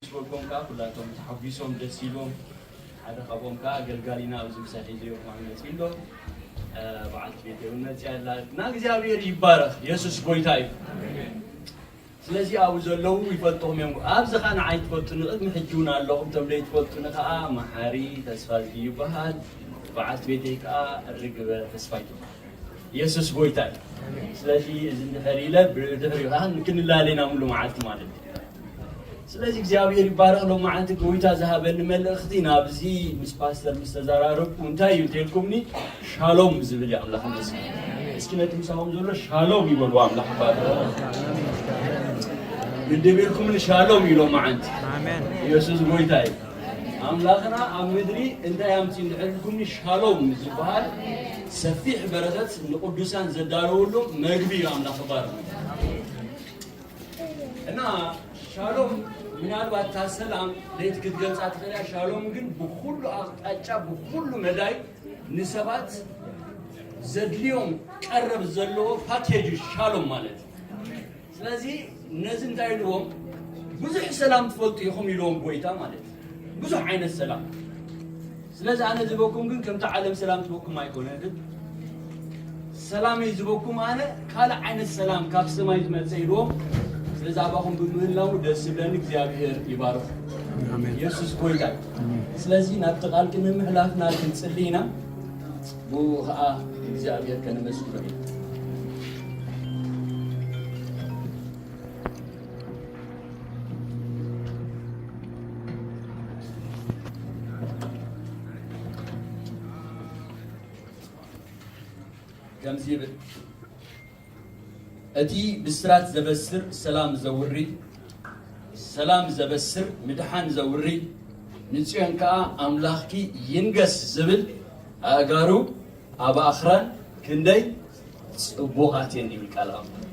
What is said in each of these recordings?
ዝበልኮም ከዓ ኩላቶም ተሓጒሶም ደስ ኢሎም። ሓደ ካብኦም ከዓ ኣገልጋሊና ኣብዚ ምሳይ ሒዘዮ ከማን መፂኡ ኣሎ። እ፣ በዓልቲ ቤተይ እውን መፂኣ ኣላ። እና እግዚኣብሔር ይባረኽ። የሱስ ጎይታ እዩ። ስለዚ ኣብኡ ዘለዉ ይፈልጥኹም እዮም። ኣብዚ ከዓ ንዓይ ትፈልጡኒ፣ ቅድሚ ሕጂ እውን ኣለኹም። እቶም ዘይትፈልጡኒ ከዓ መሓሪ ተስፋዝጊ ይበሃል። በዓልቲ ቤተይ ከዓ ርግበ ተስፋይ ትበሃል። የሱስ ጎይታ እዩ። ስለዚ እዚ እንድሕር ኢለ ብድሕሪኡ ከዓ ክንላለይ ኢና ሙሉ መዓልቲ ማለት እዩ። ስለዚ እግዚኣብሔር ይባረኽ። ሎም መዓልቲ ጎይታ ዝሃበኒ መልእኽቲ ናብዚ ምስ ፓስተር ምስ ተዘራረብኩ እንታይ እዩ እንተልኩምኒ፣ ሻሎም ዝብል እዩ። ኣምላኽ ይመስገን። እስኪ ነቲ ምሳኹም ዘሎ ሻሎም ይበሉ። ኣምላኽ ይባረኽ። ግድብ ኢልኩምኒ ሻሎም እዩ ሎም መዓልቲ። ኣሜን። የሱስ ጎይታ እዩ። ኣምላኽና ኣብ ምድሪ እንታይ ኣምፂ እንድሕር ኢልኩምኒ፣ ሻሎም ዝበሃል ሰፊሕ በረኸት ንቅዱሳን ዘዳለወሉ መግቢ እዩ። ኣምላኽ ይባረኽ። እና ሻሎም ምናልባት እታ ሰላም ለይቲ ክትገልፃ ትኽእል እያ። ሻሎም ግን ብኩሉ ኣቕጣጫ ብኩሉ መዳይ ንሰባት ዘድልዮም ቀረብ ዘለዎ ፓኬጅ እዩ ሻሎም ማለት። ስለዚ ነዚ እንታይ ኢልዎም፣ ብዙሕ ሰላም ትፈልጡ ኢኹም ኢልዎም ጎይታ ማለት ብዙሕ ዓይነት ሰላም። ስለዚ ኣነ ዝበኩም ግን ከምቲ ዓለም ሰላም ዝበኩም ኣይኮነን። ሰላመይ ዝበኩም ኣነ ካልእ ዓይነት ሰላም ካብ ሰማይ ዝመጸ ኢልዎም። ስለዚ ኣባኹም ብምህላው ደስ ዝብለኒ እግዚኣብሔር ይባርኹ። ኣሜን። የሱስ ጎይታ እዩ። ስለዚ ናብቲ ቃል ቅድሚ ምሕላፍና ክንጽሊ ኢና። ብኡ ኸዓ እግዚኣብሔር ከነመስግኖ ኢና። ከምዚ ይብል፣ እቲ ብስራት ዘበስር ሰላም ዘውሪ፣ ሰላም ዘበስር ምድሓን ዘውሪ፣ ንጽዮን ከኣ ኣምላኽኪ ይንገስ ዝብል፣ ኣእጋሩ ኣብ ኣኽራን ክንደይ ጽቡቓት እየን ይብል ቃል ኣምላኽ።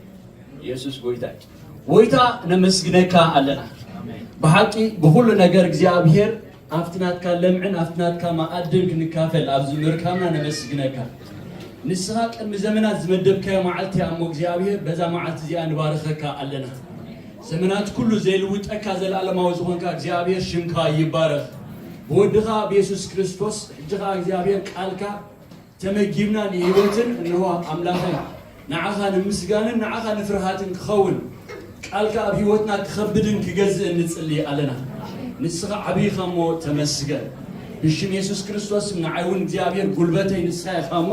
የሱስ ጎይታ እዩ። ጎይታ ነመስግነካ ኣለና። ብሓቂ ብኹሉ ነገር እግዚኣብሔር ኣብቲ ናትካ ለምዕን ኣብቲ ናትካ መኣድን ክንካፈል ኣብዚ ምርካብና ነመስግነካ። ንስኻ ቅድሚ ዘመናት ዝመደብካዮ መዓልቲ እያ እሞ እግዚኣብሔር በዛ መዓልቲ እዚኣ ንባርኸካ ኣለና። ዘመናት ኩሉ ዘይልውጠካ ዘለኣለማዊ ዝኾንካ እግዚኣብሔር ሽምካ ይባረኽ። ብወድኻ ብየሱስ ክርስቶስ ሕጂ ኸዓ እግዚኣብሔር ቃልካ ተመጊብና ንህይወትን እንሆ ኣምላኽን ንዓኻ ንምስጋንን ንዓኻ ንፍርሃትን ክኸውን ቃልካ ኣብ ህይወትና ክኸብድን ክገዝእን ንጽሊ ኣለና። ንስኻ ዓብይኻ እሞ ተመስገን። ብሽም የሱስ ክርስቶስ ንዓይ እውን እግዚኣብሔር ጉልበተይ ንስኻ ኢኻ እሞ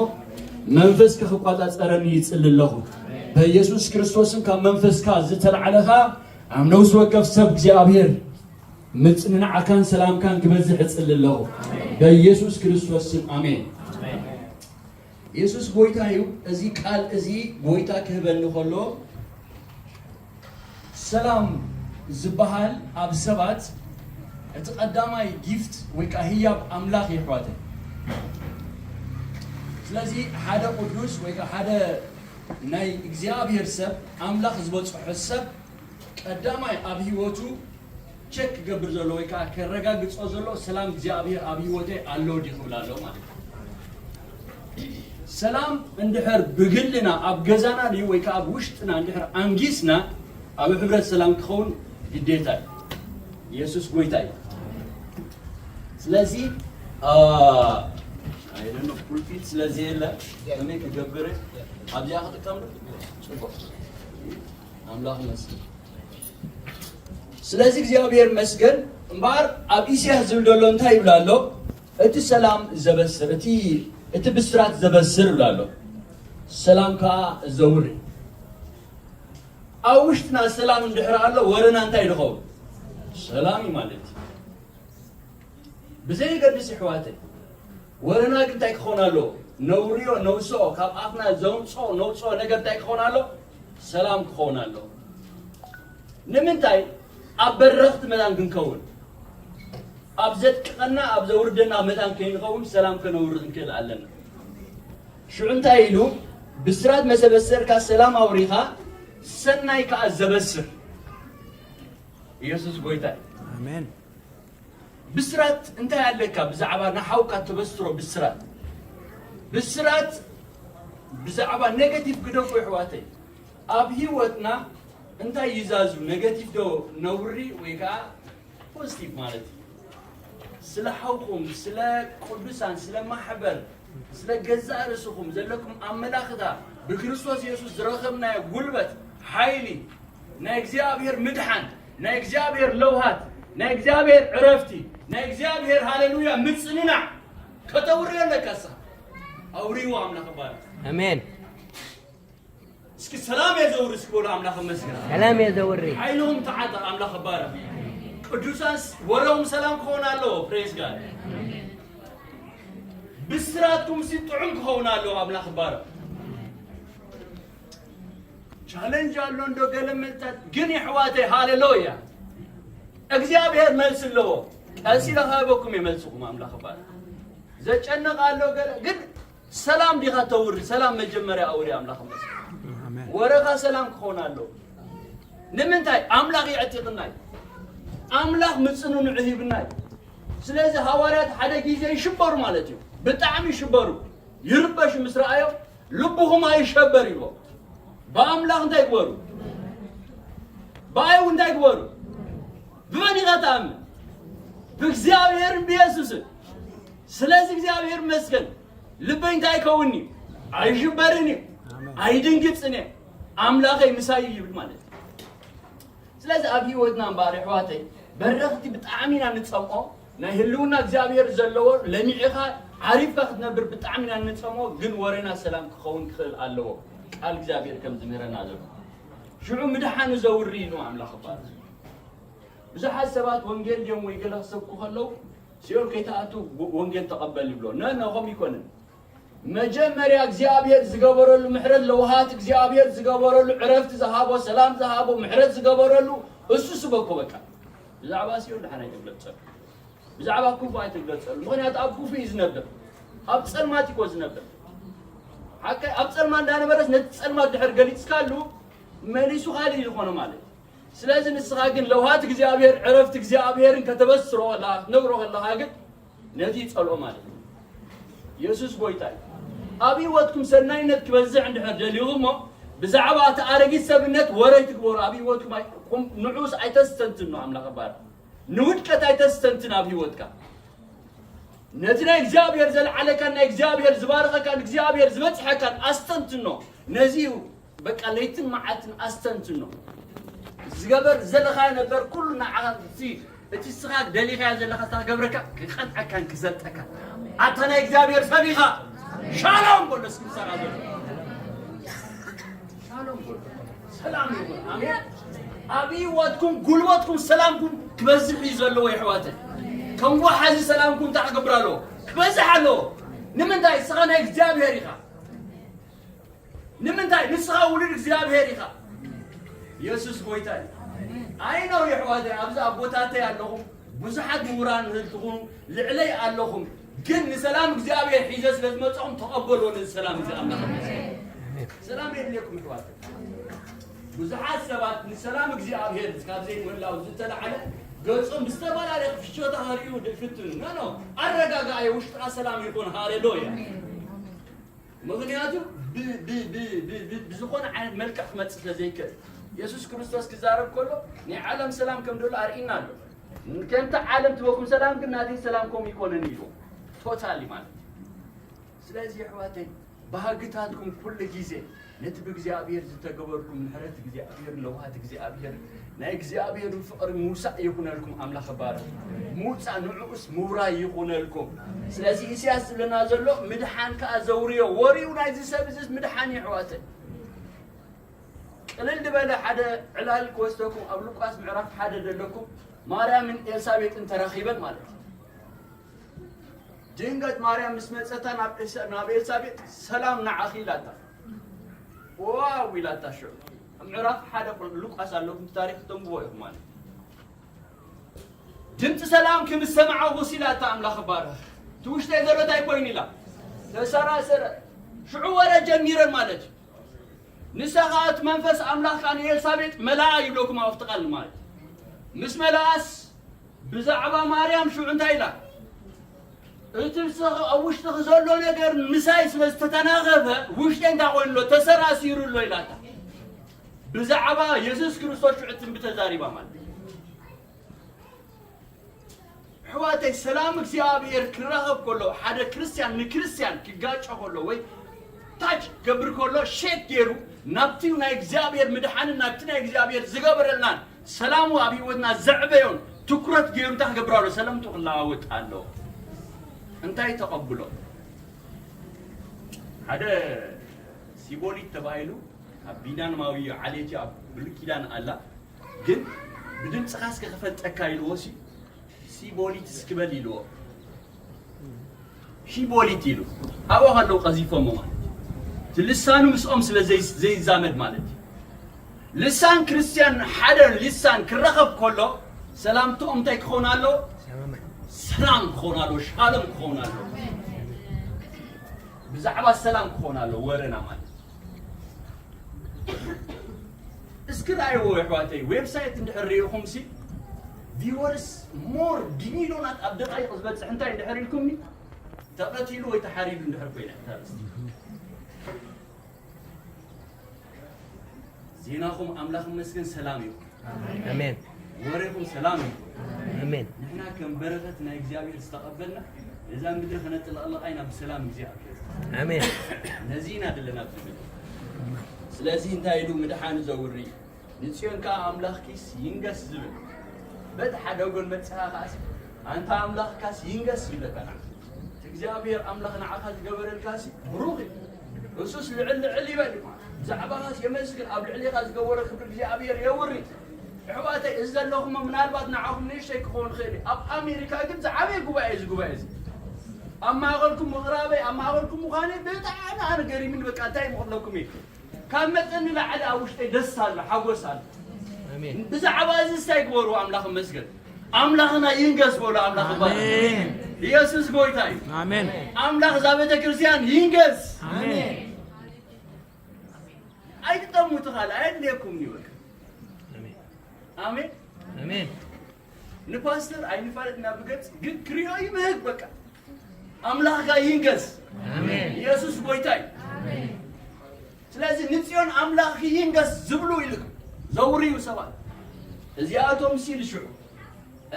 መንፈስካ ክቋጻጸረኒ ይጽሊ ኣለኹ። በየሱስ ክርስቶስን ካብ መንፈስካ ዝተልዓለኻ ኣብ ነፍሲ ወከፍ ሰብ እግዚኣብሔር ምጽንናዕካን ሰላምካን ክበዝሕ እጽሊ ኣለኹ። በየሱስ ክርስቶስ ስም ኣሜን። የሱስ ጎይታ እዩ። እዚ ቃል እዚ ጎይታ ክህበኒ ከሎ ሰላም ዝበሃል ኣብ ሰባት እቲ ቀዳማይ ጊፍት ወይ ከዓ ህያብ ኣምላኽ እዩ ኣሕዋተይ። ስለዚ ሓደ ቅዱስ ወይ ከዓ ሓደ ናይ እግዚኣብሔር ሰብ ኣምላኽ ዝበፅሖ ሰብ ቀዳማይ ኣብ ህይወቱ ቸክ ክገብር ዘሎ ወይ ከዓ ከረጋግጾ ዘሎ ሰላም እግዚኣብሔር ኣብ ህይወተይ ኣሎ ድዩ ክብል ኣሎ ማለት እዩ። ሰላም እንድሕር ብግልና ኣብ ገዛና ድዩ ወይ ከዓ ኣብ ውሽጥና እንድሕር ኣንጊስና ኣብ ሕብረት ሰላም ክኸውን ግዴታ እዩ። የሱስ ጎይታ እዩ። ስለዚ ፑልፒት ስለዚ የለ ከመይ ክገብር ኣብዚኣ ክጥቀም ጽቡቅ ኣምላኽ መስል ስለዚ እግዚኣብሔር መስገን እምበኣር ኣብ ኢሳያስ ዝብል ዘሎ እንታይ ይብል ኣሎ? እቲ ሰላም ዘበስር እቲ እቲ ብስራት ዘበስር ይብል ኣሎ። ሰላም ከዓ ዘውሪ ኣብ ውሽጥና ሰላም እንድሕር ኣሎ ወረና እንታይ ድኸውን? ሰላም እዩ ማለት እዩ። ብዘየገድስ ይሕዋተይ ወረና ግን እንታይ ክኸውን ኣለዎ? ነውርዮ ነውስኦ ካብ ኣፍና ዘውፅኦ ነውፅኦ ነገር እንታይ ክኸውን ኣሎ? ሰላም ክኸውን ኣሎ። ንምንታይ? ኣብ በረኽቲ መታን ክንከውን ኣብ ዘድቅቐና ኣብ ዘውርደና መታን ከይንኸውን ሰላም ከነውርድ ክንክእል ኣለና። ሽዑ እንታይ ኢሉ? ብስራት መሰበሰርካ ሰላም ኣውሪኻ ሰናይ ከዓ ዘበስር ኢየሱስ ጎይታ እዩ። ኣሜን። ብስራት እንታይ ኣለካ? ብዛዕባ ንሓውካ ተበስሮ ብስራት ብስራት ብዛዕባ ኔጋቲቭ ግደፉ ይሕዋተይ። ኣብ ህይወትና እንታይ ይዛዙ? ኔጋቲቭ ዶ ነውሪ ወይ ከዓ ፖዚቲቭ ማለት እዩ። ስለ ሓውኩም፣ ስለ ቅዱሳን፣ ስለ ማሕበር፣ ስለ ገዛእ ርእስኹም ዘለኩም ኣመላኽታ፣ ብክርስቶስ የሱስ ዝረኸብናዮ ጉልበት፣ ሓይሊ፣ ናይ እግዚኣብሔር ምድሓን፣ ናይ እግዚኣብሔር ለውሃት፣ ናይ እግዚኣብሔር ዕረፍቲ፣ ናይ እግዚኣብሔር ሃሌሉያ ምጽንናዕ ከተውሪ ኣለካ። እሳ ኣውሪዎ ኣምላኽ ይባረክ። ኣሜን። እስኪ ሰላም የዘውሪ እስኪ በሉ ኣምላኽ ይመስገን። ሰላም የዘውሪ። ሓይሎም ተዓጠቕ ኣምላኽ ይባረክ። ቅዱሳን ወረዎም ሰላም ክኸውን ኣለዎ። ፕሬዝ ጋድ። ብስራትኩም ሲ ጥዑም ክኸውን ኣለዎ። ኣምላኽ ይባረክ። ቻለንጅ ኣሎ እንዶ ገለ መልታት ግን የሕዋተይ ሃሌሉያ እግዚኣብሔር መልሲ ኣለዎ። ቀሲለ ክህበኩም የመልስኹም ኣምላኽ ይባረክ። ዘጨንቕ ኣሎ ገለ ግን ሰላም ዲኻ ተውሪ? ሰላም መጀመርያ ኣውሪ ኣምላኽ ይመስገን። ወረኻ ሰላም ክኾን ኣለዎ። ንምንታይ ኣምላኽ የዕጢቕና እዩ። ኣምላኽ ምጽንንዑ ሂብና እዩ። ስለዚ ሃዋርያት ሓደ ግዜ ይሽበሩ ማለት እዩ። ብጣዕሚ ይሽበሩ። ይርበሹ ምስ ረኣዮም ልብኹም ኣይሸበር ይብሎ። ብኣምላኽ እንታይ ግበሩ? ብኣይ እንታይ ግበሩ? ብመን ኢኻ ትኣምን? ብእግዚኣብሔርን ብየሱስን። ስለዚ እግዚኣብሔር ይመስገን። ልበይ እንታይ ይከውንኒ? ኣይሽበርን እዩ። ኣይድንግጽን እየ። ኣምላኸይ ምሳይ ይብል ማለት እዩ። ስለዚ ኣብ ህይወትና እምበኣር ኣሕዋተይ በረኽቲ ብጣዕሚ ኢና ንጸምኦ። ናይ ህልውና እግዚኣብሔር ዘለዎ ለሚዕኻ ዓሪፍካ ክትነብር ብጣዕሚ ኢና ንጸምኦ። ግን ወሬና ሰላም ክኸውን ክኽእል ኣለዎ። ቃል እግዚኣብሔር ከም ዝምህረና ዘሎ ሽዑ ምድሓኑ ዘውሪ ኢሉ ኣምላኽ ይባል። ብዙሓት ሰባት ወንጌል ድዮም ወይ ገለ ክሰብኩ ከለዉ ሲኦል ከይትኣቱ ወንጌል ተቐበል ይብሎ። ነ ነ ኸም ይኮንን። መጀመርያ እግዚኣብሔር ዝገበረሉ ምሕረት ለውሃት እግዚኣብሔር ዝገበረሉ ዕረፍቲ ዝሃቦ ሰላም ዝሃቦ ምሕረት ዝገበረሉ እሱ ስበኮ በቃ። ብዛዕባ ሲኦል ደሓን ኣይትግለጸሉ። ብዛዕባ ክፉ ኣይትግለጸሉ። ምኽንያቱ ኣብ ክፉ እዩ ዝነብር። ኣብ ጸልማት ይኮ ዝነብር። ሓቀ ኣብ ጸልማ እንዳነበረስ ነቲ ጸልማት ድሕር ገሊጽካሉ መሊሱ ካልእ ዝኾነ ማለት እዩ። ስለዚ ንስኻ ግን ለውሃት እግዚኣብሔር ዕረፍቲ እግዚኣብሔርን ከተበስሮ ከለኻ ክትነግሮ ከለኻ ግን ነቲ ይጸልኦ ማለት እዩ። የሱስ ጎይታ እዩ። ኣብ ህይወትኩም ሰናይነት ክበዝሕ እንድሕር ደሊኹ እሞ ብዛዕባ እቲ ኣረጊት ሰብነት ወረ ኣይትግበሩ። ኣብ ህይወትኩም ኣይ- ቁም- ንዑስ ኣይተስተንትኖ ኣምላኽ ባር ንውድቀት ኣይተስተንትን ኣብ ህይወትካ። ነቲ ናይ እግዚኣብሔር ዘልዓለካን ናይ እግዚኣብሔር ዝባረኸካን እግዚኣብሔር ዝበጽሐካን ኣስተንትኖ። ነዚ እዩ በቃ ለይትን መዓልትን ኣስተንትኖ። ዝገበር ዘለኻዮ ነበር ኩሉ ንዓኻ እቲ እቲ ስኻ ደሊኻዮ ዘለኻ ስኻ ገብረካ ክቐንዐካን ክዘልጠካ። ኣታ ናይ እግዚኣብሔር ሰብ ኢኻ። ሻሎም በሎ እስኪ ምሳና ዘሎ። ሻሎም በሎ። ሰላም ይኹን። ኣሜን። ኣብ ህይወትኩም ጉልበትኩም ሰላምኩም ክበዝሕ እዩ ዘለዎ የሕዋተይ። ከም ወሓዚ ሰላምኩም እንታይ ክገብር ኣለዎ? ክበዝሕ ኣለዎ። ንምንታይ? ስኻ ናይ እግዚኣብሔር ኢኻ። ንምንታይ? ንስኻ ውሉድ እግዚኣብሔር ኢኻ። የሱስ ጎይታ እዩ። ኣይ ነው የሕዋተይ፣ ኣብዚ ኣቦታተይ ኣለኹም፣ ብዙሓት ምሁራን ንህልትኹም ልዕለይ ኣለኹም፣ ግን ንሰላም እግዚኣብሔር ሒዘ ስለ ዝመጽኹም ተቐበልዎ ነዚ ሰላም እዚ ኣምላኽ። ሰላም የድልየኩም የሕዋተይ። ብዙሓት ሰባት ንሰላም እግዚኣብሔር ካብ ዘይምህላው ዝተላዕለ ገጾም ብዝተፈላለየ ፍሽታ ከርእዩ ይፍትኑ። ኖ ኖ፣ ኣረጋግኣዮ፣ ውሽጥኻ ሰላም ይኹን። ሃሌሉያ። ምኽንያቱ ብ- ብ- ብ- ብ- ብ- ብዝኾነ ዓይነት መልክዕ ክመጽእ ስለ ዘይክእል የሱስ ክርስቶስ ክዛረብ ከሎ ናይ ዓለም ሰላም ከም ደሎ ኣርእና ኣሎ። ከምቲ ዓለም ትበኩም ሰላም ግን ናተይ ሰላም ከምኡ ይኮነን ኢሉ ቶታሊ ማለት እዩ። ስለዚ ኣሕዋተይ ባህግታትኩም ኩሉ ግዜ ነቲ ብእግዚኣብሔር ዝተገበርኩም ምሕረት እግዚኣብሔር ለውሃት እግዚኣብሔር ናይ እግዚኣብሔር ፍቕሪ ምውሳእ ይኹነልኩም። ኣምላኽ ባር ምውፃእ ንዕኡስ ምውራይ ይኹነልኩም። ስለዚ ኢሳያስ ዝብለና ዘሎ ምድሓን ከኣ ዘውርዮ ወሪኡ ናይዚ ሰብ እዚ ምድሓን ይሕዋተ ቅልል ዝበለ ሓደ ዕላል ክወስደኩም ኣብ ሉቃስ ምዕራፍ ሓደ ዘለኩም ማርያምን ኤልሳቤጥን ተራኺበን ማለት እዩ። ድንገት ማርያም ምስ መጸታ ናብ ኤልሳ- ናብ ኤልሳቤጥ ሰላም ንዓኺ ኢላታ። ዋው ኢላታ። ሽዑ ኣብ ምዕራፍ ሓደ ቁል- ሉቃስ ኣለኩም ታሪክ ተንብቦ ኢኹም ማለት ድምፂ ሰላም ክምሰማዓኹስ ኢላታ ኣምላኽ ባረኽ እቲ ውሽጠይ ዘሎ እንታይ ኮይኑ ኢላ ተሰራሰረ። ሽዑ ወረ ጀሚረን ማለት እዩ። ንሳ ኸዓ እቲ መንፈስ ኣምላኽ ከዓ ንኤልሳቤጥ መላኣ ይብለኩም ኣብቲ ቃል ማለት እዩ። ምስ መላኣስ ብዛዕባ ማርያም ሽዑ እንታይ ኢላ እቲ ኣብ ውሽጥኺ ዘሎ ነገር ምሳይ ስለ ዝተተናኸፈ ውሽጠይ እንታይ ኮይኑ ኣሎ ተሰራሲሩ ኣሎ ኢላታ። ብዛዕባ የሱስ ክርስቶስ ሽዑ ትንቢት ተዛሪባ ማለት እዩ። ሰላም እግዚኣብሔር ክራኸብ ከሎ፣ ሓደ ክርስትያን ንክርስትያን ክጋጮ ከሎ ወይ ታች ክገብር ከሎ፣ ሸክ ገይሩ ናብቲ ናይ እግዚኣብሔር ምድሓንን ናብቲ ናይ እግዚኣብሔር ዝገበረልናን ሰላሙ ኣብ ህይወትና ዘዕበዮን ትኩረት ገይሩ እንታይ ክገብር ኣሎ? ሰላምቱ ክለዋወጥ ኣሎ። እንታይ ተቐብሎ? ሓደ ሲቦሊት ተባሂሉ ኣብ ቢናን ማዊ ዓሌት ኣብ ብሉይ ኪዳን ኣላ። ግን ብድምፅኻ እስከ ክፈልጠካ ኢልዎ ሲ ሲቦሊት እስክበል ኢልዎ። ሺቦሊት ኢሉ ኣብኡ ከለዉ ቀዚፎሞ ማለት እዩ። እቲ ልሳኑ ምስኦም ስለ ዘይ- ዘይዛመድ ማለት እዩ። ልሳን ክርስትያን ሓደ ልሳን ክረኸብ ከሎ ሰላምትኦም እንታይ ክኸውን ኣሎ? ሰላም ክኸውን ኣሎ፣ ሻሎም ክኸውን ኣሎ። ብዛዕባ ሰላም ክኾን ኣሎ ወረና ማለት። እስኪ ርኣይዎ ኣሕዋተይ፣ ዌብሳይት እንድሕር ርኢኹም ሲ ቪወርስ ሞር ድሚልዮናት ኣብ ደቃይቕ ዝበፅሕ እንታይ እንድሕር ኢልኩምኒ? ተቐቲሉ ወይ ተሓሪዱ እንድሕር ኮይነ እታ ኣርእስቲ። ዜናኹም ኣምላኽ ይመስገን ሰላም ይኹን። ኣሜን። ወሬኹም ሰላም ይኹን። ኣሜን። ንሕና ከም በረኸት ናይ እግዚኣብሔር ዝተቐበልና ነዛ ምድሪ ከነጥለቕለቓ ኢና ብሰላም እግዚኣብሔር። ኣሜን። ነዚ ኢና ዘለና ኣብዚ ምድሪ። ስለዚ እንታይ ኢሉ ምድሓን ዘውሪ ንጽዮን ከኣ ኣምላኽኪስ ይንገስ ዝብል በቲ ሓደ ጎን መጽኻ ከኣሲ ኣንታ ኣምላኽካስ ይንገስ ይብለካ ንዓኻ። እግዚኣብሔር ኣምላኽ ንዓኻ ዝገበረልካሲ ብሩኽ እዩ። እሱስ ልዕል ልዕል ይበል እዩ። ብዛዕባኻስ የመስግን፣ ኣብ ልዕሌኻ ዝገበሮ ክብሪ እግዚኣብሔር የውሪ። ኣሕዋተይ፣ እዚ ዘለኹሞ ምናልባት ንዓኹም ንእሽተይ ክኸውን ይኽእል እዩ። ኣብ ኣሜሪካ ግን ዝዓበየ ጉባኤ እዩ እዚ ጉባኤ እዚ። ኣብ ማእኸልኩም ምቕራበይ፣ ኣብ ማእኸልኩም ምዃነይ ብጣዕሚ ኣነ ገሪምኒ። በቃ እንታይ ምቕለኩም እዩ። ካብ መጠን ንላዕሊ ኣብ ውሽጠይ ደስ ኣሎ፣ ሓጎስ ኣሎ። ኣሜን። ብዛዕባ እዚ እንታይ ግበሩ፣ ኣምላኽ ይመስገን። ኣምላኽና ይንገስ በሉ፣ ኣምላኽ ይባረክ። ኣሜን። ኢየሱስ ጎይታ እዩ። ኣሜን። ኣምላኽ እዛ ቤተ ክርስቲያን ይንገስ። ኣሜን። ኣይትጠሙ፣ እቲ ካልእ ኣየድልየኩም እዩ በቃ። ኣሜን። ኣሜን። ኣሜን። ንፓስተር ኣይንፋለጥና ብገጽ ግን ክሪኦ ይምህግ በቃ። ኣምላኽካ ይንገስ። ኣሜን። ኢየሱስ ጎይታ እዩ። ኣሜን። ስለዚ ንጽዮን ኣምላኽ ይንገስ ዝብሉ ኢልኩም ዘውርዩ ሰባት እዚኣቶም ሲል ሽዑ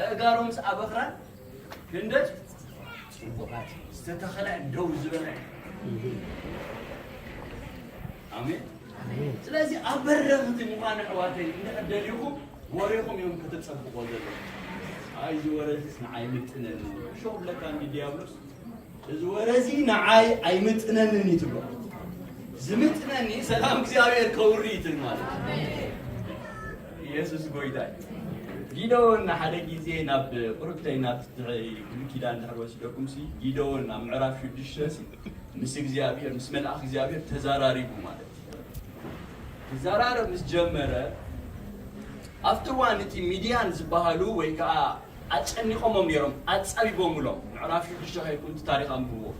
ኣእጋሮም ምስ ኣበኽራን ክንደት ጽቡቓት ዝተተኸለ ደው ዝበለ። ኣሜን። ኣሜን። ስለዚ ኣብ በረኽቲ ምዃን ኣሕዋተይ እንድሕር ደሊኹም ወሬኹም እዮም ከተጸብቆ ዘለኹም። ኣይ እዚ ወረዚስ ንዓይ ምጥነኒ ሸው ብለካ እንዲ ዲያብሎስ። እዚ ወረ እዚ ንዓይ ኣይምጥነንን እዩ ትብሎ። ዝምጥነኒ ሰላም እግዚኣብሔር ከውሪ እዩ ትብል ማለት እዩ። ኢየሱስ ጎይታ እዩ። ጊደዎን ሓደ ግዜ ናብ ቁርብተይ ናብ ትሕቲ ብሉይ ኪዳን እንድሕር ወሲደኩም ሲ ጊደዎን ኣብ ምዕራፍ ሽዱሽተ ሲ ምስ እግዚኣብሔር ምስ መልኣኽ እግዚኣብሔር ተዛራሪቡ ማለት እዩ። ክዘራረብ ምስ ጀመረ ኣብቲ እዋን እቲ ሚድያን ዝበሃሉ ወይ ከዓ ኣጨኒቖሞም ነይሮም፣ ኣጻቢቦምሎም። ምዕራፍ ሽዱሽተ ከይኩን እቲ ታሪኽ ኣንብብዎ።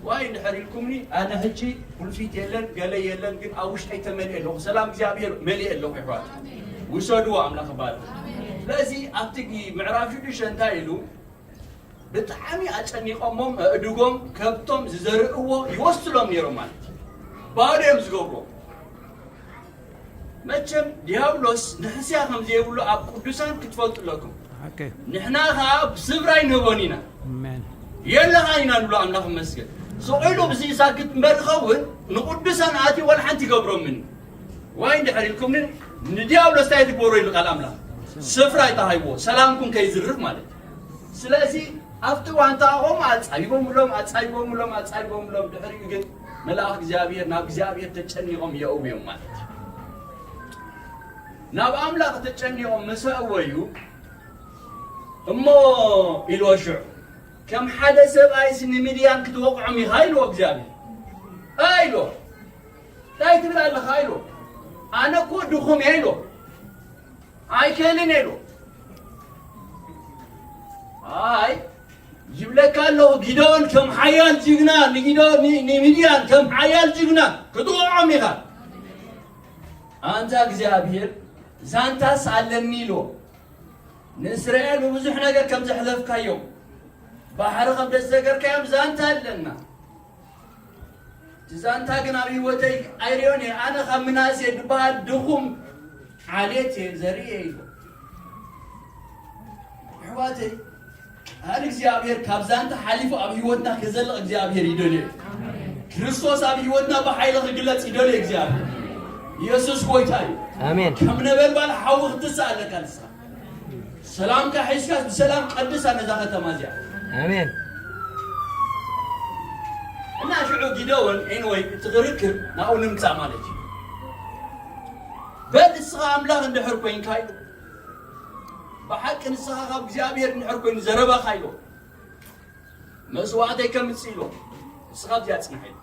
ዋይ እንድሕር ኢልኩምኒ፣ ኣነ ሕጂ ቁልፊት የለን፣ ገለ የለን፣ ግን ኣብ ውሽጠይ ተመሊኤ ኣለኹ። ሰላም እግዚኣብሔር መሊኤ ኣለኹ፣ ይሕዋት። ውሰድዎ፣ ኣምላኽ ይባርኽ። ስለዚ ኣብቲ ግ-፣ ምዕራፍ ሽዱሽተ እንታይ ኢሉ? ብጣዕሚ ኣጨኒቖሞም፣ ኣእድጎም፣ ከብቶም ዝዘርእዎ ይወስድሎም ነይሮም ማለት እዩ። ባዶ እዮም ዝገብርዎ። መቸም ዲያብሎስ ንሕስያ ከም ዘይብሉ ኣብ ቅዱሳን ክትፈልጡ ኣለኩም። ኦኬ። ንሕና ኸዓ ብስፍራ ኣይንህቦን ኢና። ኣሜን። የለኻን ኢና ንብሎ ኣምላኽ ይመስገን። ስቕ ኢሉ ብዚ ሳክት እምበር ዝኸውን ንቅዱሳን ኣትዩ ወላ ሓንቲ ይገብሮምን። ዋይ እንድሕር ኢልኩም ግን ንዲያብሎስ እንታይ ትግበሮ ኢሉ ቃል ኣምላኽ? ስፍራ ኣይተሃይዎ፣ ሰላምኩም ከይዝርፍ ማለት እዩ። ስለዚ ኣብቲ እዋን ተኣኾም ኣጻቢቦምሎም፣ ኣጻቢቦምሎም፣ ኣጻቢቦምሎም፣ ድሕሪኡ ግን መልኣኽ እግዚኣብሔር ናብ እግዚኣብሔር ተጨኒቖም የእውዮም ማለት እዩ። ናብ ኣምላኽ ተጨኒቖም ምስ ኣእወዩ፣ እሞ ኢልዎ ሽዑ፣ ከም ሓደ ሰብኣይስ ንምድያን ክትወቕዖም ኢኻ ኢልዎ እግዚኣብሔር። ኣይ ኢልዎ፣ እንታይ ትብል ኣለኻ ኢልዎ። ኣነ እኮ ድኹም እየ ኢልዎ። ኣይክእልን ኢልዎ። ኣይ ይብለካ ኣለኹ፣ ጊደዎን ከም ሓያል ጅግና፣ ንጊደዎን ን-፣ ንምድያን ከም ሓያል ጅግና ክትወቕዖም ኢኻ። ኣንታ እግዚኣብሔር ዛንታስ ኣለኒ ኢልዎ። ንእስራኤል ብብዙሕ ነገር ከም ዘሕለፍካዮም፣ ባሕሪ ከም ደዘገርካዮም ዛንታ ኣለና። እቲ ዛንታ ግን ኣብ ህይወተይ ኣይርእዮን እየ። ኣነ ካብ ምናሴ ዝበሃል ድኹም ዓሌት እየ፣ ዘርኢ እየ ኢሉ። ኣሕዋተይ፣ ቃል እግዚኣብሔር ካብ ዛንታ ሓሊፉ ኣብ ህይወትና ክዘልቕ እግዚኣብሔር ይደልዮ። ክርስቶስ ኣብ ህይወትና ብሓይሊ ክግለጽ ይደልዮ እግዚኣብሔር። ኢየሱስ ጎይታ እዩ። ኣሜን። ከም ነበልባል ሓዊ ክትስእ ኣለካ ንስኻ። ሰላምካ ሒዝካ ብሰላም ቀድሳ ነዛ ከተማ እዚኣ። ኣሜን። እና ሽዑ ጊደዎን፣ ኤንወይ፣ እቲ ክርክር ናብኡ ንምጻእ ማለት እዩ። በል ንስኻ ኣምላኽ እንድሕር ኮይንካ ኢሉ፣ ብሓቂ ንስኻ ካብ እግዚኣብሔር እንድሕር ኮይኑ ዘረባኻ ኢሉ፣ መስዋዕተይ ከምጽእ ኢሉ፣ ንስኻ ኣብዚኣ ጽናሕ ኢሉ።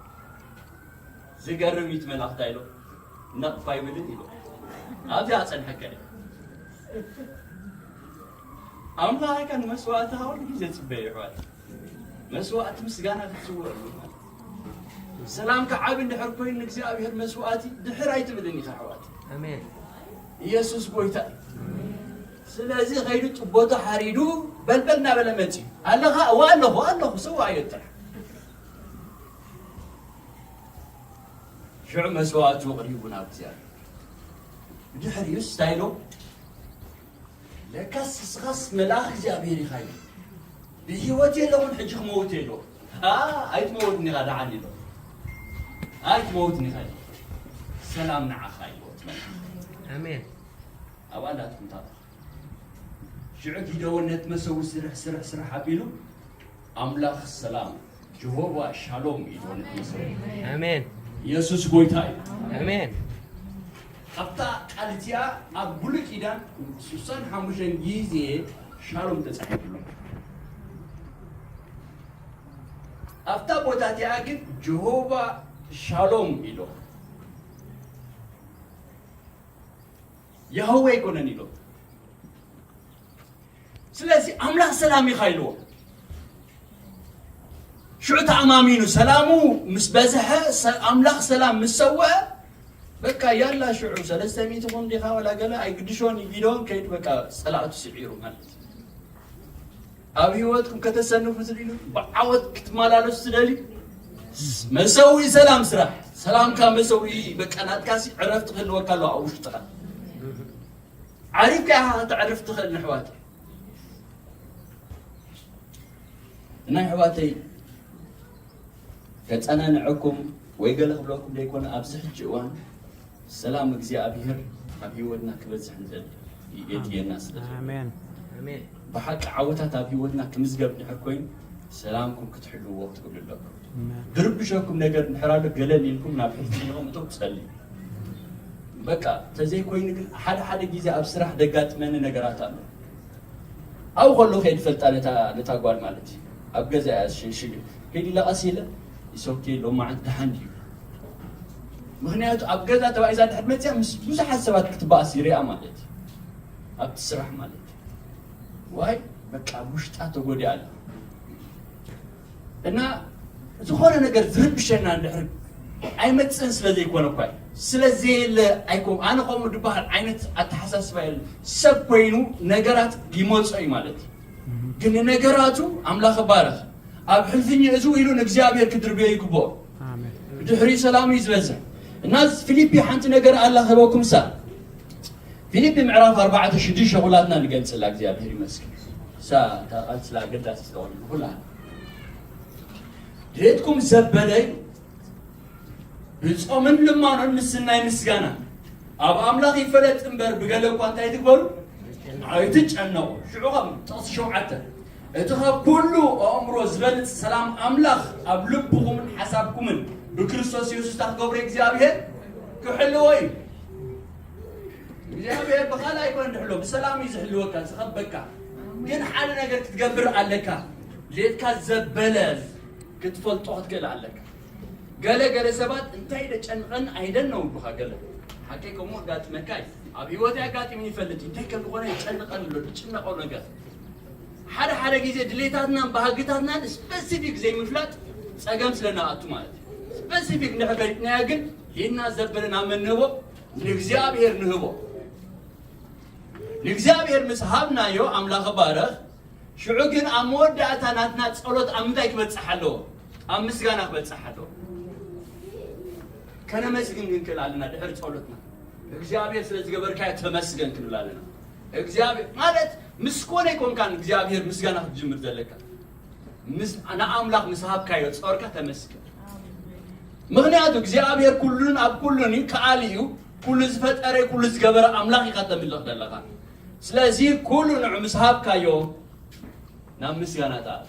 ዝገርም እዩ እቲ መልኣኽ እንታይ ኢሉ፣ ነቕፍ ኣይብልን ኢሉ። ኣብዚኣ ጸንሐካ ኢሉ። ኣምላኽ ከኣ ንመስዋዕትኻ ኩሉ ግዜ ጽበዮ ይሕዋት። መስዋዕቲ ምስጋና ክትስውእ ኣለካ። ሰላምካ ዓቢ እንድሕር ኮይኑ ንእግዚኣብሔር መስዋዕቲ ድሕር ኣይትብልን ኢኻ ኣሕዋት። ኣሜን። ኢየሱስ ጎይታ እዩ። ስለዚ ኸይዱ ጥቦቱ ሓሪዱ በልበል እናበለ መጺኡ ኣለኻ? እዋ ኣለኹ፣ ኣለኹ፣ ስውኣዮ ጥራሕ። ሽዑ መስዋዕቱ ኣቕሪቡ ናብ እግዚኣብሔር። ድሕሪኡስ እንታይ ኢሎ? ለካስ ንስኻስ መልኣኽ እግዚኣብሔር ኢኻ ኢሉ። ብህይወት የለኹን፣ ሕጂ ክመውት ኢሎ። ኣ፣ ኣይትመውትን ኢኻ ደሓን ኢሎ። ኣይትመውትን ኢኻ ኢሎ። ሰላም ንዓኻ ኢሎ። ኣሜን። ኣብኣ እንዳትኩምታት። ሽዑ ጊደዎን ነቲ መሰዊ ስርሕ፣ ስርሕ፣ ስርሕ ኣቢሉ፣ ኣምላኽ ሰላም፣ ጀሆቫ ሻሎም ኢሉ ነቲ መሰዊ። ኣሜን። ኢየሱስ ጎይታ እዩ። ኣሜን። ኣብታ ቃል እቲኣ ኣብ ብሉይ ኪዳን ስሳን ሓሙሽተን ግዜ ሻሎም ተጻሒፉ ኣሎ። ኣብታ ቦታ እቲኣ ግን ጀሆቫ ሻሎም ኢሎ። ያህዌ ኣይኮነን ኢሎ። ስለዚ ኣምላኽ ሰላም ኢኻ ኢልዎ። ሽዑ ተኣማሚኑ ሰላሙ ምስ በዝሐ፣ ሰ-፣ ኣምላኽ ሰላም ምስ ሰውአ፣ በቃ ያላ ሽዑ ሰለስተ ሚእቲ ኹን ዲኻ ወላ ገለ ኣይግድሾን እዩ፣ ጊደዎን ከይዱ በቃ ጸላእቱ ስዒሩ ማለት እዩ። ኣብ ህይወትኩም ከተሰንፉ ትደልዩ፣ ብዓወት ክትመላለሱ ትደልዩ፣ መሰውኢ ሰላም ስራሕ። ሰላምካ መሰውኢ በቃ ናትካሲ ዕረፍቲ ክህልወካ ኣለዎ ኣብ ውሽጥኻ። ዓሪፍካ ኢኻ ከተዕርፍ ትኽእል ንሕዋት። እና ኣሕዋተይ፣ ከጸናንዐኩም ወይ ገለ ክብለኩም ዘይኮነ፣ ኣብዚ ሕጂ እዋን ሰላም እግዚኣብሔር ኣብ ህይወትና ክበዝሕ ንደሊ፣ የድልየና ስለ ዘሎ። ኣሜን። ኣሜን። ብሓቂ ዓወታት ኣብ ህይወትና ክምዝገብ ድሕር ኮይኑ፣ ሰላምኩም ክትሕልዎ ክትክእሉ ኣለኩም። ኣሜን። ዝርብሸኩም ነገር እንድሕር ኣሎ፣ ገለል ኢልኩም ናብ ሕልፍኛኹም እቶ ትጸልዩ። በቃ፣ ተዘይኮይኑ ግን ሓደ ሓደ ግዜ ኣብ ስራሕ ደጋጥመኒ ነገራት ኣሎ። ኣብኡ ከሎ ከይድ ፈልጣ ነታ፣ ነታ ጓል ማለት እዩ። ኣብ ገዛ እያ ሽግር። ከይድ ኢለ ቀስ ኢለ፣ "It's okay፣ ሎማዓንቲ ደሓን ድዩ?" ምኽንያቱ ኣብ ገዛ ተባኢሳ ድሕር መፅያ ምስ ብዙሓት ሰባት ክትበኣስ ይሪኣ ማለት እዩ። ኣብቲ ስራሕ ማለት እዩ። ዋይ፣ በቃ፣ ኣብ ውሽጣ ተጎዲኣ ኣላ። እና ዝኾነ ነገር ዝርብሸና እንድሕር ኣይመፅእን ስለ ዘይኮነ እኳ እዩ። ስለ ዘየለ ኣይኮ-፣ ኣነ ከምኡ ዝበሃል ዓይነት ኣተሓሳስባ የለን። ሰብ ኮይኑ ነገራት ይመፆ እዩ ማለት እዩ። ግን ነገራቱ ኣምላኽ ባረኽ። ኣብ ሕልፍኝ እዚ ኢሉ ንእግዚኣብሔር ክድርብዮ ይግብኦ። ኣሜን። ድሕሪ ሰላም እዩ ዝበዝሕ። እና ፊልፒ ሓንቲ ነገር ኣላ ክህበኩም ሳ። ፊልፒ ምዕራፍ ኣርባዕተ ሽዱሽተ ኩላትና ንገልጽላ እግዚኣብሔር ይመስገን። ሳ እታ ቃል ስለ ኣገዳሲ ስለሆነ ኩላ ድሌትኩም ዘበለ ብጾምን ልማኖን ምስናይ ምስጋና ኣብ ኣምላኽ ይፈለጥ እምበር ብገለ እኳ እንታይ ትግበሩ ኣይትጨነቑ። ሽዑ ኸም ጥቕሲ ሸውዓተ እቲ ኻብ ኩሉ ኣእምሮ ዝበልጽ ሰላም ኣምላኽ ኣብ ልብኹምን ሓሳብኩምን ብክርስቶስ የሱስ እታ ክገብሮ እግዚኣብሔር ክሕልዎ እዩ። እግዚኣብሔር ብኻልእ ኣይኮነን ዝሕልዎ፣ ብሰላም እዩ ዝሕልወካ፣ ዝኸበካ። ግን ሓደ ነገር ክትገብር ኣለካ። ድሌትካ ዘበለ ክትፈልጦ ክትክእል ኣለካ። ገለ ገለ ሰባት እንታይ ደጨንቐን ኣይደን ነው ብኻ ገለ ሓቀይ ከምኡ ኣጋጥመካ እዩ። ኣብ ህይወት ኣጋጢሙ ይፈልጥ እዩ። እንታይ ከም ዝኾነ ይጨንቐን ኣሎ፣ ዝጭነቐው ነገር። ሓደ ሓደ ግዜ ድሌታትናን ባህግታትናን ስፐሲፊክ ዘይምፍላጥ ጸገም ስለ ንኣቱ ማለት እዩ። ስፐሲፊክ እንድሕር ፈሊጥናዮ ግን ሂድና ዘበለ ናብ መን ንህቦ? ንእግዚኣብሔር ንህቦ። ንእግዚኣብሔር ምስ ሃብናዮ ኣምላኽ ባረኽ። ሽዑ ግን ኣብ መወዳእታ ናትና ጸሎት ኣብ ምንታይ ክበጽሕ ኣለዎ? ኣብ ምስጋና ክበጽሕ ኣለዎ። ከነመስግን ክንክእል ኣለና። ድሕሪ ጸሎትና እግዚኣብሔር ስለ ዝገበርካዮ ተመስገን ክንብል ኣለና። እግዚኣብሔር ማለት ምስ ኮነ ኣይኮንካን እግዚኣብሔር ምስጋና ክትጅምር ዘለካ። ምስ ንኣምላኽ ምስ ሃብካዮ ጾርካ ተመስገን። ምኽንያቱ እግዚኣብሔር ኩሉን ኣብ ኩሉን እዩ፣ ከኣል እዩ። ኩሉ ዝፈጠረ ኩሉ ዝገበረ ኣምላኽ ኢኻ ተምልኽ ዘለኻ። ስለዚ ኩሉ ንዑ ምስ ሃብካዮ ናብ ምስጋና ተኣቱ።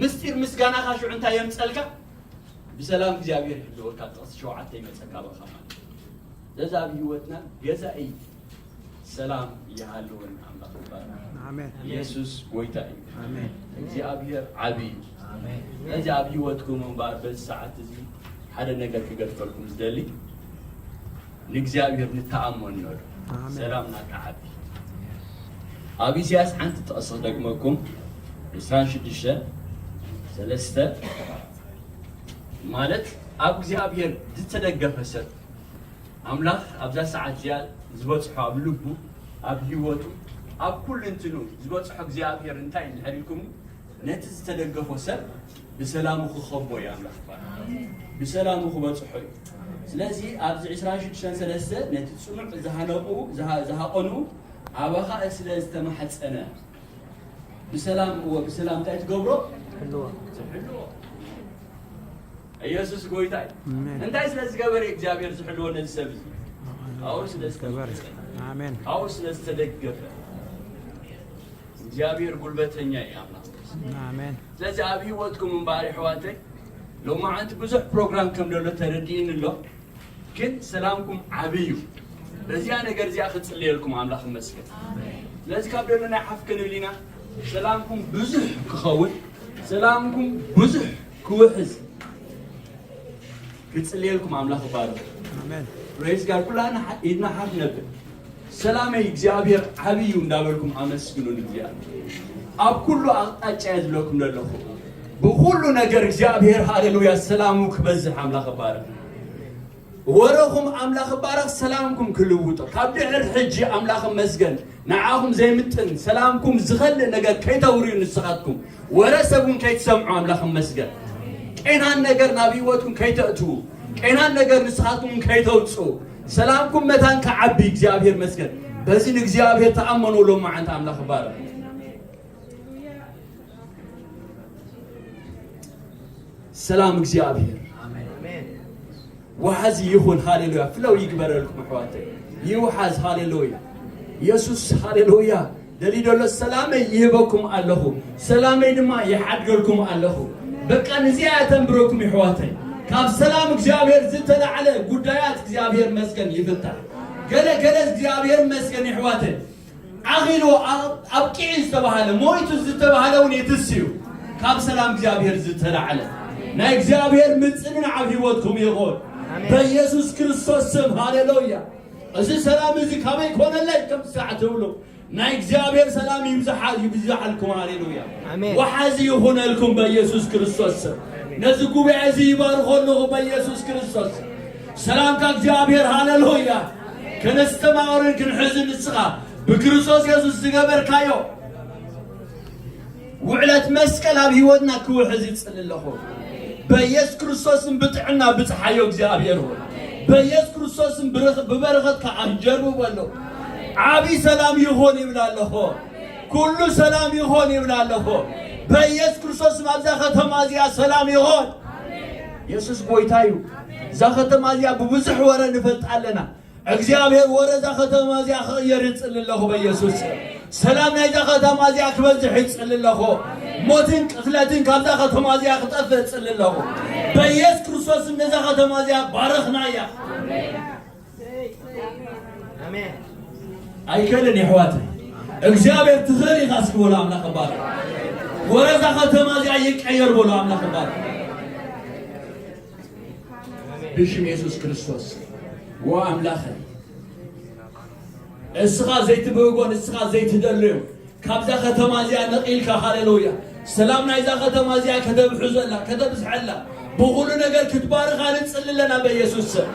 ምስጢር ምስጋናኻ ሽዑ እንታይ የምጸልካ? ብሰላም እግዚኣብሔር ይሕልወካ። ጥቕሲ ሸውዓተ ይመጸካ በኻ ማለት እዩ። ስለዚ ኣብ ህይወትና ገዛኢ ሰላም ይሃልወን ኣምላኽ ይባረክ። ኣሜን። ኢየሱስ ጎይታ እዩ። ኣሜን። እግዚኣብሔር ዓቢ እዩ። ኣሜን። ስለዚ ኣብ ህይወትኩም እምበኣር በዚ ሰዓት እዚ ሓደ ነገር ክገድፈልኩም ዝደሊ፣ ንእግዚኣብሔር ንተኣመኖ ዶ ኣሜን። ሰላምና ክዓቢ። ኣብ ኢሳያስ ሓንቲ ጥቕሲ ክደግመኩም፣ ዕስራን ሽዱሽተ ሰለስተ፣ ማለት ኣብ እግዚኣብሔር ዝተደገፈ ሰብ ኣምላኽ ኣብዛ ሰዓት እዚኣ ዝበጽሖ ኣብ ልቡ፣ ኣብ ህይወቱ፣ ኣብ ኩሉ እንትኑ ዝበጽሖ እግዚኣብሔር እንታይ እንድሕር ኢልኩምኒ፣ ነቲ ዝተደገፎ ሰብ ብሰላሙ ክኸቦ እዩ ኣምላኽ ይባሃል። ብሰላሙ ክበጽሖ እዩ። ስለዚ ኣብዚ ዕስራን ሽዱሽተን ሰለስተ ነቲ ጽኑዕ ዝሃነቁ፣ ዝሃ-፣ ዝሃቐኑ ኣባኻ ስለ ዝተማሕጸነ ብሰላም፣ እወ፣ ብሰላም እንታይ ትገብሮ? ትሕልዎ። ትሕልዎ። ኢየሱስ ጎይታ እዩ። ኣሜን። እንታይ ስለ ዝገበረ እግዚኣብሔር ዝሕልዎ ነዚ ሰብ እዚ? ኣብኡ ስለ ገበረ። ዝተማሕጸነ። ኣሜን። ኣብኡ ስለ ዝተደገፈ። እግዚኣብሔር ጉልበተኛ እዩ ኣምላኽ። ኣሜን። ስለዚ ኣብ ህይወትኩም እምበኣር የሕዋተይ፣ ሎማዓንቲ ብዙሕ ፕሮግራም ከም ዘሎ ተረዲእኒ ኣሎ፣ ግን ሰላምኩም ዓቢ እዩ። በዚኣ ነገር እዚኣ ክጽልየልኩም ኣምላኽ ይመስገን። ስለዚ ካብ ደሎ ናይ ሓፍ ክንብል ኢና፣ ሰላምኩም ብዙሕ ክኸውን፣ ሰላምኩም ብዙሕ ክውሕዝ ክጽልየልኩም ኣምላኽ ይባርክ። ኣሜን። ፕሬዝ ጋድ። ኩላና ሓ-፣ ኢድና ሓፍ ነብል። ሰላመይ እግዚኣብሔር ዓቢ እዩ እንዳበልኩም ኣመስግኑ ንእግዚኣብሔር። ኣብ ኩሉ ኣቕጣጫ እየ ዝብለኩም ዘለኹ። ብኹሉ ነገር እግዚኣብሔር ሃሌሉያ ሰላሙ ክበዝሕ ኣምላኽ ይባርክ። ወረኹም ኣምላኽ ይባረኽ፣ ሰላምኩም ክልውጦ። ካብ ድሕር ሕጂ ኣምላኽ ይመስገን፣ ንዓኹም ዘይምጥን ሰላምኩም ዝኸልእ ነገር ከይተውርዩ ንስኻትኩም። ወረ ሰብ እውን ከይትሰምዑ ኣምላኽ ይመስገን። ቄናን ነገር ናብ ህይወትኩም ከይተእትዉ፣ ቄናን ነገር ንስኻትኩም ከይተውፅኡ፣ ሰላምኩም መታን ክዓቢ እግዚኣብሔር ይመስገን። በዚ ንእግዚኣብሔር ተኣመኑ። ሎማዓንቲ ኣምላኽ ይባረኽ። ሰላም እግዚኣብሔር ወሓዚ ይኹን። ሃሌሉያ። ፍለው ይግበረልኩም ኣሕዋተይ። ይውሓዝ። ሃሌሉያ። ኢየሱስ ሃሌሉያ። ደልዩ ዘሎ ሰላመይ ይህበኩም ኣለኹ፣ ሰላመይ ድማ ይሓድገልኩም ኣለኹ። በቃ ንዚኣ እተንብረኩም የሕዋተይ። ካብ ሰላም እግዚኣብሔር ዝተላዕለ ጉዳያት እግዚኣብሔር መስገን ይፍታሕ። ገለ ገለ እግዚኣብሔር መስገን የሕዋተይ። ዓኺሉ ኣብ-፣ ኣብቂዑ ዝተባህለ፣ ሞይቱ ዝተባህለ እውን የትስዩ። ካብ ሰላም እግዚኣብሔር ዝተላዕለ ናይ እግዚኣብሔር ምጽንናዕ ኣብ ህይወትኩም ይኹን። ኣሜን። በኢየሱስ ክርስቶስ ስም፣ ሃሌሉያ። እዚ ሰላም እዚ ካበይ ኮነለይ ከም ሳዕ ትብሉ፣ ናይ እግዚኣብሔር ሰላም ይብዝሓ-፣ ይብዝሓልኩም። ሃሌሉያ። ኣሜን። ወሓዚ ይኹነልኩም በኢየሱስ ክርስቶስ ስም። ነዚ ጉባኤ እዚ ይባርኾ ኣለኹ በኢየሱስ ክርስቶስ ስም። ሰላምካ እግዚኣብሔር፣ ሃሌሉያ። ከነስተማቕርን ክንሕዝን ንስኻ ብክርስቶስ የሱስ ዝገበርካዮ ውዕለት መስቀል ኣብ ህይወትና ክውሕዝ ይጽሊ ኣለኹ። በኢየሱስ ክርስቶስን ብጥዕና ብጽሓዮ እግዚኣብሔር ሆይ። በኢየሱስ ክርስቶስን ብርኽ-፣ ብበረኸትካ ኣንጀርብቦ ኣለኹ። ዓቢ ሰላም ይኹን ይብል ኣለኹ። ኩሉ ሰላም ይኹን ይብል ኣለኹ። በኢየሱስ ክርስቶስን ኣብዛ ከተማ እዚኣ ሰላም ይኹን። የሱስ ጎይታ እዩ። እዛ ከተማ እዚኣ ብብዙሕ ወረ ንፈልጣ ኣለና። እግዚኣብሔር ወረ እዛ ከተማ እዚኣ ክቕየር ይጽሊ ኣለኹ በኢየሱስ ስም። ሰላም ናይዛ ከተማ እዚኣ ክበዝሕ ይጽሊ ኣለኹ። ሞትን ቅትለትን ካብዛ ከተማ እዚኣ ክጠፍእ እጽሊ ኣለኹ። በኢየሱስ ክርስቶስ ስም ነዛ ከተማ እዚኣ ባረኽናያ። ኣሜን። ኣይከልን የሕዋት እግዚኣብሔር ትኽእል ኢኻ እስኪ በሉ ኣምላኽ ባረኽ። ወረ እዛ ከተማ እዚኣ ይቀየር በሉ ኣምላኽ ባረኽ። ብሽም የሱስ ክርስቶስ። ዎ ኣምላኸ፣ እስኻ ዘይትብህጎ፣ ንስኻ ዘይትደልዮ፣ ካብዛ ከተማ እዚኣ ነቒልካ፣ ሃሌሉያ፣ ሰላም ናይዛ ከተማ እዚኣ ከተብሕዘላ፣ ከተብዝሐላ፣ ብኹሉ ነገር ክትባርኻ ንጽሊ ኣለና በኢየሱስ ስም።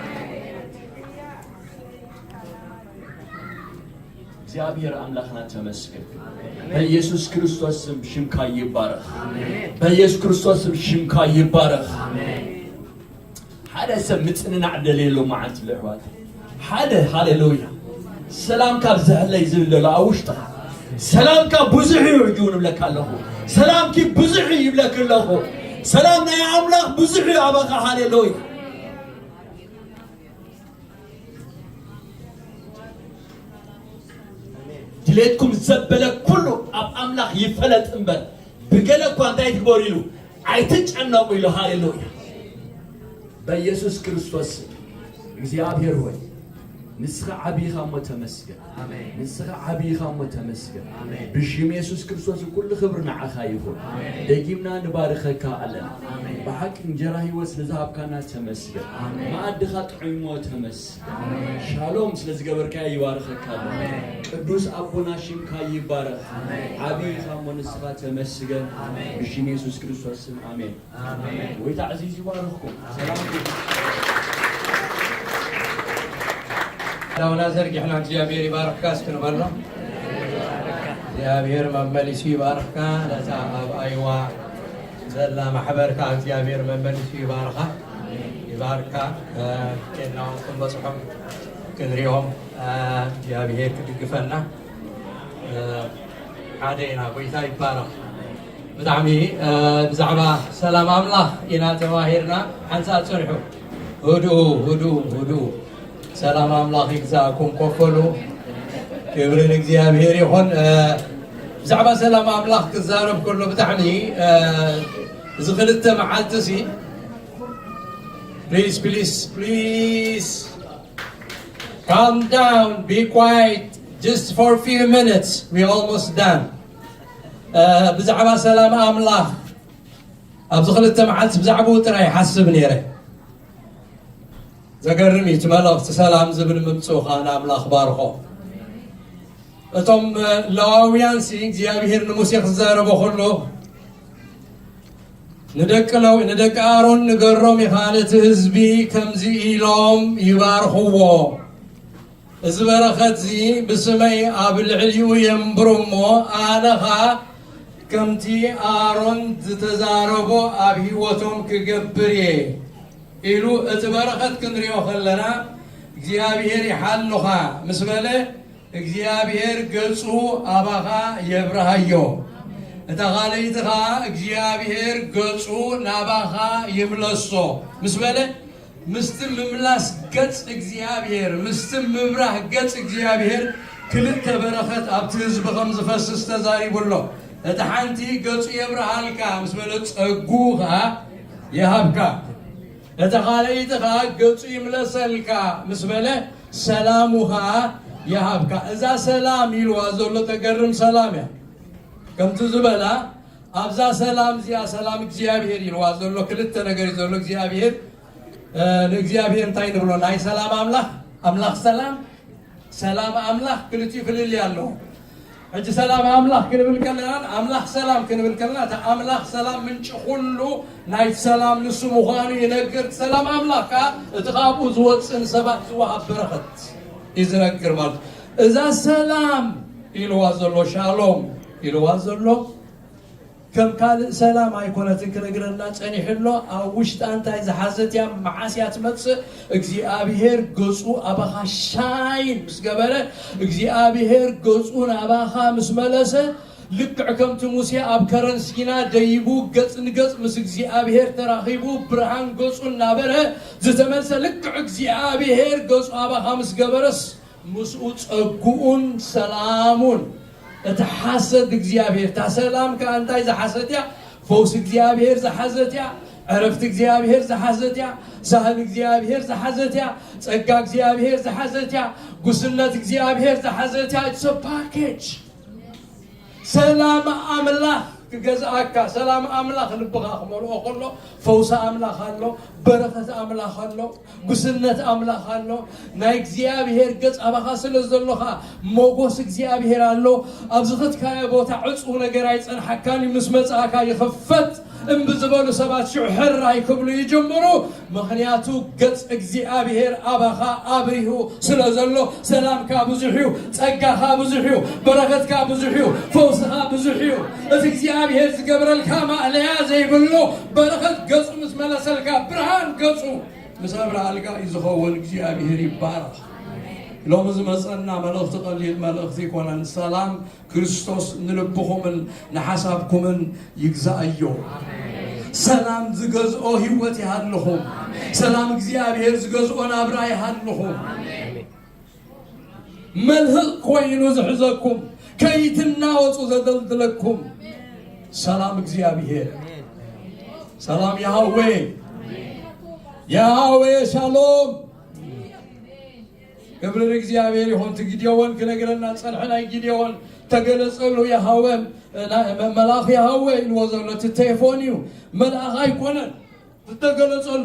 እግዚኣብሔር ኣምላኽና ተመስገን። በኢየሱስ ክርስቶስ ስም ሽምካ ይባረኽ። በኢየሱስ ክርስቶስ ስም ሽምካ ይባረኽ። ሓደ ሰብ ምጽንናዕ ደልየሉ መዓልቲ ኣሎ ኣሕዋት። ሓደ፣ ሃሌሉያ። ሰላምካ ብዝሕለይ ዝብል ዘሎ ኣብ ውሽጥኻ። ሰላምካ ብዙሕ እዩ ሕጂ እውን እብለካ ኣለኹ። ሰላምኪ ብዙሕ እዩ ይብለክ ኣለኹ። ሰላም ናይ ኣምላኽ ብዙሕ እዩ ኣባኻ። ሃሌሉያ። ድሌትኩም ዘበለ ኩሉ ኣብ ኣምላኽ ይፈለጥ እምበር፣ ብገለ እኳ እንታይ ትግበሩ ኢሉ ኣይትጨነቁ ኢሉ። ሃሌሉያ። በኢየሱስ ክርስቶስ ስም እግዚኣብሔር ሆይ፣ ንስኻ ዓብይ ኢኻ እሞ ተመስገን። ኣሜን። ንስኻ ዓብይ ኢኻ እሞ ተመስገን። ኣሜን። ብሽም የሱስ ክርስቶስ ኩሉ ክብሪ ንዓኻ ይኹን። ኣሜን። ደጊምና ንባርኸካ ኣለና። ኣሜን። ብሓቂ እንጀራ ህይወት ስለ ዝሃብካና ተመስገን። ኣሜን። መኣድኻ ጥዑይ እሞ ተመስገን። ኣሜን። ሻሎም ስለ ዝገበርካዮ ይባርኸካ ኣለና። ኣሜን። ቅዱስ ኣቦና ሽምካ ይባረኽ። ኣሜን። ዓብይ ኢኻ እሞ ንስኻ ተመስገን። ኣሜን። ብሽም የሱስ ክርስቶስ ስም ኣሜን። ኣሜን። ጎይታ ዕዚዝ ይባርኽኩም። ሰላም። ዳውና ዘርጊሕና እግዚኣብሔር ይባርኽካ እስኪ ንበሎ። እግዚኣብሔር መመሊሱ ይባርኽካ። ነታ ኣብ ኣይዋ ዘላ ማሕበርካ እግዚኣብሔር መመሊሱ ይባርኻ፣ ይባርካ። እ፣ ኬድና እውን ክንበፅሖም ክንሪኦም፣ እ፣ እግዚኣብሔር ክድግፈና። እ፣ ሓደ ኢና። ጎይታ ይባረኽ። ብጣዕሚ፣ እ፣ ብዛዕባ ሰላም ኣምላኽ ኢና ተማሂርና። ሓንሳእ ጽንሑ። ህዱእ፣ ህዱእ፣ ህዱእ። ሰላም ኣምላኽ ይግዛእኩም። ኮፍ በሉ። ክብሪ ንእግዚኣብሔር ይኹን። እ፣ ብዛዕባ ሰላም ኣምላኽ ክዛረብ ከሎ ብጣዕሚ፣ እ፣ እዚ ክልተ መዓልቲ ሲ፣ please, please, please, calm down, be quiet, just for a few minutes, we almost done. እ፣ ብዛዕባ ሰላም ኣምላኽ ኣብዚ ክልተ መዓልቲ ብዛዕባኡ ጥራይ ይሓስብ ነይረ። ዘገርም እዩ፣ እቲ መልእኽቲ ሰላም ዝብል ምምፅኡ ከዓ ንኣምላኽ ባርኾ። እቶም፣ እ፣ ለዋውያን ሲ እግዚኣብሔር ንሙሴ ክዛረቦ ከሎ፣ ንደቂ ለዊ-፣ ንደቂ ኣሮን ንገሮም ኢኻ፣ ነቲ ህዝቢ ከምዚ ኢሎም ይባርኽዎ። እዚ በረኸትዚ ብስመይ ኣብ ልዕሊኡ የንብሮ እሞ፣ ኣነ ኸኣ ከምቲ ኣሮን ዝተዛረቦ ኣብ ህይወቶም ክገብር እየ ኢሉ፣ እቲ በረኸት ክንሪኦ ከለና፣ እግዚኣብሔር ይሓልኻ ምስ በለ፣ እግዚኣብሔር ገጹ ኣባኻ የብርሃዮ። እታ ካልኣይቲ ኸኣ፣ እግዚኣብሔር ገጹ ናባኻ ይምለሶ ምስ በለ፣ ምስቲ ምምላስ ገጽ እግዚኣብሔር፣ ምስቲ ምብራህ ገጽ እግዚኣብሔር ክልተ በረኸት ኣብቲ ህዝቢ ከም ዝፈስስ ተዛሪቡ ኣሎ። እታ ሓንቲ ገጹ የብርሃልካ ምስ በለ ጸጉ ኸኣ ይሃብካ። እታ ካልኣይቲ ኸኣ ገጹ ይምለሰልካ ምስ በለ ሰላሙ ኸኣ ይሃብካ። እዛ ሰላም ኢልዋ ዘሎ ተገርም ሰላም እያ። ከምቲ ዝበላ ኣብዛ ሰላም እዚኣ ሰላም እግዚኣብሔር ኢልዋ ዘሎ ክልተ ነገር እዩ ዘሎ። እግዚኣብሔር፣ እ፣ ንእግዚኣብሔር እንታይ ንብሎ? ናይ ሰላም ኣምላኽ፣ ኣምላኽ ሰላም፣ ሰላም ኣምላኽ ክልቲኡ ፍልልይ ኣለዎ። ሕጂ ሰላም ኣምላኽ ክንብል ከለናን ኣምላኽ ሰላም ክንብል ከለና፣ እቲ ኣምላኽ ሰላም ምንጪ ኩሉ ናይ ሰላም ንሱ ምዃኑ ይነግር። ሰላም ኣምላኽ ከኣ እቲ ካብኡ ዝወጽእ ንሰባት ዝወሃብ በረኸት እዩ ዝነግር ማለት እዩ። እዛ ሰላም ኢልዋ ዘሎ፣ ሻሎም ኢልዋ ዘሎ፣ ከም ካልእ ሰላም ኣይኮነትን ክነግረና ጸኒሑ ኣሎ። ኣብ ውሽጣ እንታይ ዝሓዘት እያ፣ መዓስ እያ ትመጽእ? እግዚኣብሄር ገጹ ኣባኻ ሻይን ምስ ገበረ፣ እግዚኣብሄር ገጹ ናባኻ ምስ መለሰ፣ ልክዕ ከምቲ ሙሴ ኣብ ከረን ሲና ደይቡ ገጽ ንገጽ ምስ እግዚኣብሄር ተራኺቡ ብርሃን ገጹ እናበርሀ ዝተመልሰ፣ ልክዕ እግዚኣብሄር ገጹ ኣባኻ ምስ ገበረስ፣ ምስኡ ጸግኡን ሰላሙን። እቲ ሓሰት እግዚኣብሔር፣ እታ ሰላም ከኣ እንታይ ዝሓዘት እያ? ፈውሲ እግዚኣብሔር ዝሓዘት እያ። ዕረፍቲ እግዚኣብሔር ዝሓዘት እያ። ሳህል እግዚኣብሔር ዝሓዘት እያ። ጸጋ እግዚኣብሔር ዝሓዘት እያ። ጉስነት እግዚኣብሔር ዝሓዘት እያ። It's a package። ሰላም ኣምላኽ ክገዝኣካ፣ ሰላም ኣምላኽ ልብኻ ክመልኦ ከሎ፣ ፈውሲ ኣምላኽ ኣሎ፣ በረኸት ኣምላኽ ኣሎ፣ ጉስነት ኣምላኽ ኣሎ። ናይ እግዚኣብሔር ገጽ ኣባኻ ስለ ዘሎኻ፣ ሞጎስ እግዚኣብሔር ኣሎ። ኣብ ዝኸድካዮ ቦታ ዕጹው ነገር ኣይጸንሓካን እዩ፣ ምስ መጻእካ ይኽፈት። እምቢ ዝበሉ ሰባት ሽዑ ሕራይ ክብሉ ይጅምሩ። ምኽንያቱ ገጽ እግዚኣብሔር ኣባኻ ኣብሪሁ ስለ ዘሎ፣ ሰላምካ ብዙሕ እዩ፣ ጸጋኻ ብዙሕ እዩ፣ በረኸትካ ብዙሕ እዩ፣ ፈውስኻ ብዙሕ እዩ። እቲ እግዚኣብሔር ዝገብረልካ ማእለያ ዘይብሉ በረኸት ገጹ ምስ መለሰልካ፣ ብርሃን ገጹ ምስ ኣብርሃልካ እዩ ዝኸውን። እግዚኣብሔር ይባረኽ። ሎሚ ዝመጸና መልእኽቲ ቀሊል መልእኽቲ ኣይኮነን። ሰላም ክርስቶስ ንልብኹምን ንሓሳብኩምን ይግዛእዮ። ሰላም ዝገዝኦ ህይወት ይሃልኹም። ሰላም እግዚኣብሔር ዝገዝኦ ናብራ ይሃልኹም። መልህቕ ኮይኑ ዝሕዘኩም፣ ከይትናወጹ ዘደልድለኩም ሰላም እግዚኣብሔር። ሰላም ያህዌ፣ ያህዌ ሻሎም። ክብሪ ንእግዚኣብሔር ይኹን። እቲ ጊዴዎን ክነግረና ጸንሐ፣ ናይ ጊዴዎን ተገለጸሉ ያህወ፣ ናይ መ-፣ መልኣኽ ያህወ ኢልዎ ዘሎ እቲ ቴፎን እዩ። መልኣኽ ኣይኮነን ዝተገለጸሉ።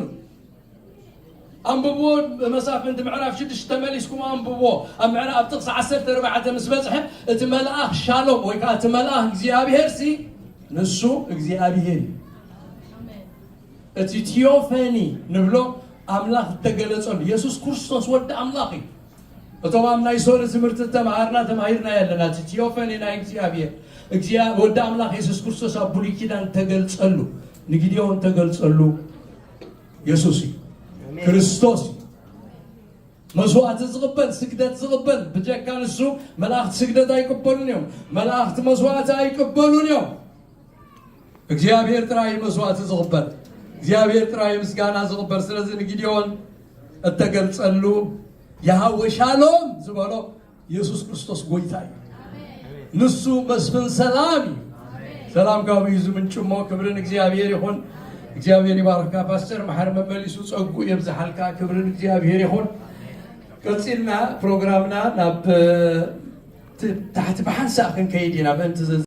ኣንብብዎ፣ መሳፍንቲ ምዕራፍ ሽዱሽተ ተመሊስኩም ኣንብብዎ። ኣብ ምዕራፍ፣ ኣብ ጥቕሲ ዓሰርተ ኣርባዕተ ምስ በጽሐ፣ እቲ መልኣኽ ሻሎም ወይ ከዓ እቲ መልኣኽ እግዚኣብሔር ሲ ንሱ እግዚኣብሔር እዩ። እቲ ቲዮፈኒ ንብሎ ኣምላኽ ዝተገለጸሉ፣ የሱስ ክርስቶስ ወዲ ኣምላኽ እዩ። እቶም ኣብ ናይ ሶሪ ትምህርቲ ዝተምሃርና ተማሂርና ኣለና። እቲ ቲዮፈኒ ናይ እግዚኣብሔር፣ እግዚኣብ-፣ ወዲ ኣምላኽ የሱስ ክርስቶስ ኣብ ብሉይ ኪዳን ተገልጸሉ፣ ንጊዴዎን ተገልጸሉ የሱስ እዩ። ኣሜን። ክርስቶስ እዩ። መስዋዕቲ ዝቕበል፣ ስግደት ዝቕበል፣ ብጀካ ንሱ መላእኽቲ ስግደት ኣይቅበሉን እዮም። መላእኽቲ መስዋዕቲ ኣይቅበሉን እዮም። እግዚኣብሔር ጥራይ እዩ መስዋዕቲ ዝቕበል። እግዚኣብሔር ጥራይ እዩ ምስጋና ዝቕበል። ስለዚ ንጊዴዎን እተገልጸሉ ያህወ ሻሎም ዝበሎ የሱስ ክርስቶስ ጎይታ እዩ። ንሱ መስፍን ሰላም እዩ። ሰላም ካብኡ እዩ ዝምንጭ እሞ ክብሪ ንእግዚኣብሔር ይኹን። እግዚኣብሔር ይባርካ ፓስተር። መሓሪ መመሊሱ ጸጉ የብዝሓልካ። ክብሪ ንእግዚኣብሔር ይኹን። ቀጺልና ፕሮግራምና ናብ፣ እ፣ ት-፣ ታሕቲ ብሓንሳእ ክንከይድ ኢና። ምእንቲ ዘ-፣